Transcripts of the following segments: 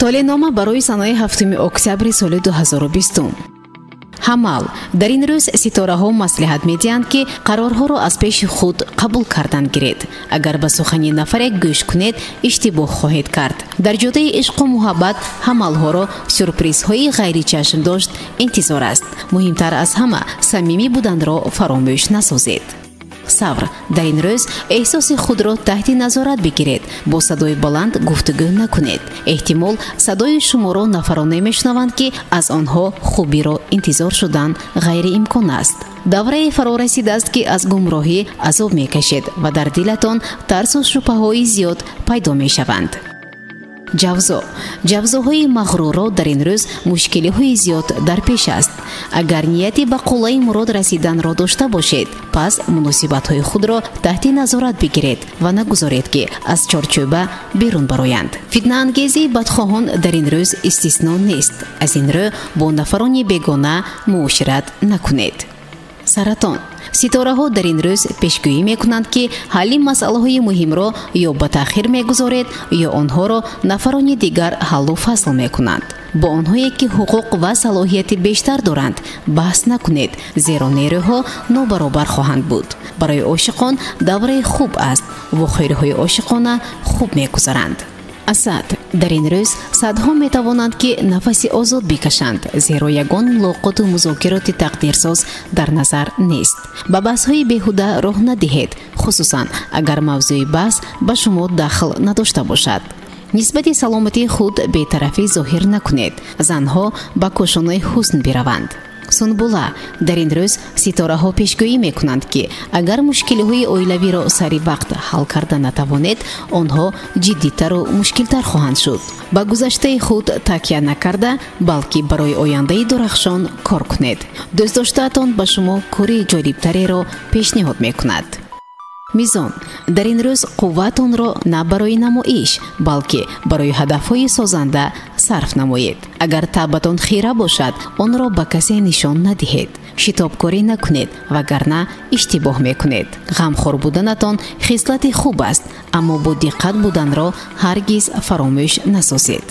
Толеънома барои санаи 7 октябри соли 2020. Ҳамал. Дар ин рӯз ситораҳо маслиҳат медиҳанд, ки қарорҳоро аз пеши худ қабул кардан гиред. Агар ба сухани нафаре гӯш кунед, иштибоҳ хоҳед кард. Дар ҷодаи ишқу муҳаббат ҳамалҳоро сюрпризҳои ғайричашмдошт интизор аст. Муҳимтар аз ҳама, самимӣ буданро фаромӯш насозед. Савр. Дар ин рӯз эҳсоси худро таҳти назорат бигиред. Бо садои баланд гуфтугӯ накунед. Эҳтимол, садои шуморо нафароне мешунаванд, ки аз онҳо хубиро интизор шудан ғайриимкон аст. Давраи фаро расидааст, ки аз гумроҳӣ азоб мекашед ва дар дилатон тарсу шубҳаҳои зиёд пайдо мешаванд. Ҷавзо. Ҷавзоҳои мағрурро дар ин рӯз мушкилиҳои зиёд дар пеш аст. Агар нияти ба қуллаи мурод расиданро дошта бошед, пас муносибатҳои худро таҳти назорат бигиред ва нагузоред, ки аз чорчӯба берун бароянд. Фитнаангезии бадхоҳон дар ин рӯз истисно нест. Аз ин рӯ бо нафарони бегона муошират накунед. Саратон. Ситораҳо дар ин рӯз пешгӯӣ мекунанд, ки ҳалли масъалаҳои муҳимро ё ба таъхир мегузоред, ё онҳоро нафарони дигар ҳаллу фасл мекунанд. Бо онҳое, ки ҳуқуқ ва салоҳияти бештар доранд, баҳс накунед, зеро нерӯҳо нобаробар хоҳанд буд. Барои ошиқон давраи хуб аст. Вохӯриҳои ошиқона хуб мегузаранд. Асад. Дар ин рӯз садҳо метавонанд, ки нафаси озод бикашанд, зеро ягон мулоқоту музокироти тақдирсоз дар назар нест. Ба баҳсҳои беҳуда роҳ надиҳед, хусусан агар мавзӯи баҳс ба шумо дахл надошта бошад. Нисбати саломатии худ бетарафӣ зоҳир накунед. Занҳо ба кошонаи ҳусн бираванд. Сунбула. Дар ин рӯз ситораҳо пешгӯӣ мекунанд, ки агар мушкилиҳои оилавиро сари вақт ҳал карда натавонед, онҳо ҷиддитару мушкилтар хоҳанд шуд. Ба гузаштаи худ такя накарда, балки барои ояндаи дурахшон кор кунед. Дӯстдоштаатон ба шумо кори ҷолибтареро пешниҳод мекунад. Мизон. Дар ин рӯз қувватонро на барои намоиш, балки барои ҳадафҳои созанда сарф намоед. Агар табъатон хира бошад, онро ба касе нишон надиҳед. Шитобкорӣ накунед, вагарна иштибоҳ мекунед. Ғамхор буданатон хислати хуб аст, аммо бо диққат буданро ҳаргиз фаромӯш насозед.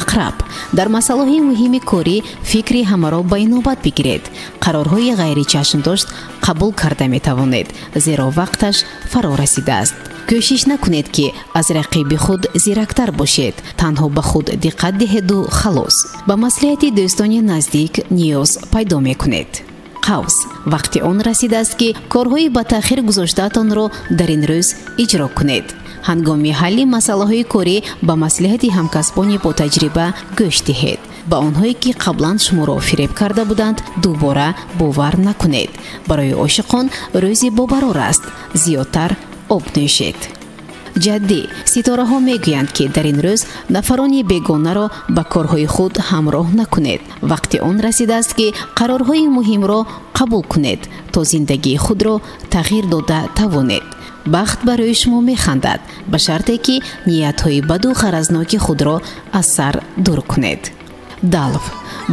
Ақраб. Дар масъалаҳои муҳими корӣ фикри ҳамаро ба инобат бигиред. Қарорҳои ғайричашмдошт қабул карда метавонед, зеро вақташ фаро расидааст. Кӯшиш накунед, ки аз рақиби худ зирактар бошед. Танҳо ба худ диққат диҳеду халос. Ба маслиҳати дӯстони наздик ниёз пайдо мекунед. Қавс. Вақти он расидааст, ки корҳои ба таъхир гузоштаатонро дар ин рӯз иҷро кунед. Ҳангоми ҳалли масъалаҳои корӣ ба маслиҳати ҳамкасбони ботаҷриба гӯш диҳед. Ба онҳое, ки қаблан шуморо фиреб карда буданд, дубора бовар накунед. Барои ошиқон рӯзи бобарор аст. Зиёдтар об нӯшед. Ҷаддӣ. Ситораҳо мегӯянд, ки дар ин рӯз нафарони бегонаро ба корҳои худ ҳамроҳ накунед. Вақти он расидааст, ки қарорҳои муҳимро қабул кунед, то зиндагии худро тағйир дода тавонед. Бахт барои шумо механдад, ба шарте ки ниятҳои баду ғаразноки худро аз сар дур кунед. Далв.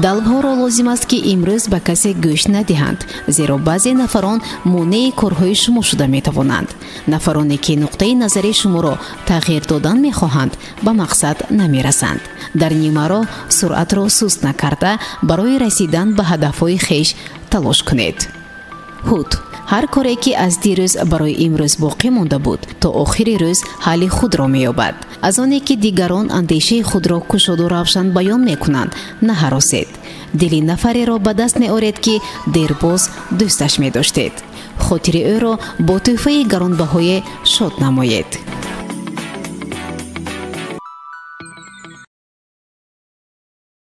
Далвҳоро лозим аст, ки имрӯз ба касе гӯш надиҳанд, зеро баъзе нафарон монеи корҳои шумо шуда метавонанд. Нафароне, ки нуқтаи назари шуморо тағйир додан мехоҳанд, ба мақсад намерасанд. Дар нимароҳ суръатро суст накарда, барои расидан ба ҳадафҳои хеш талош кунед. Ҳут. Ҳар коре, ки аз дирӯз барои имрӯз боқӣ монда буд, то охири рӯз ҳалли худро меёбад. Аз оне, ки дигарон андешаи худро кушоду равшан баён мекунанд, наҳаросед. Дили нафареро ба даст меоред, ки дербоз дӯсташ медоштед. Хотири ӯро бо тӯҳфаи гаронбаҳое шод намоед.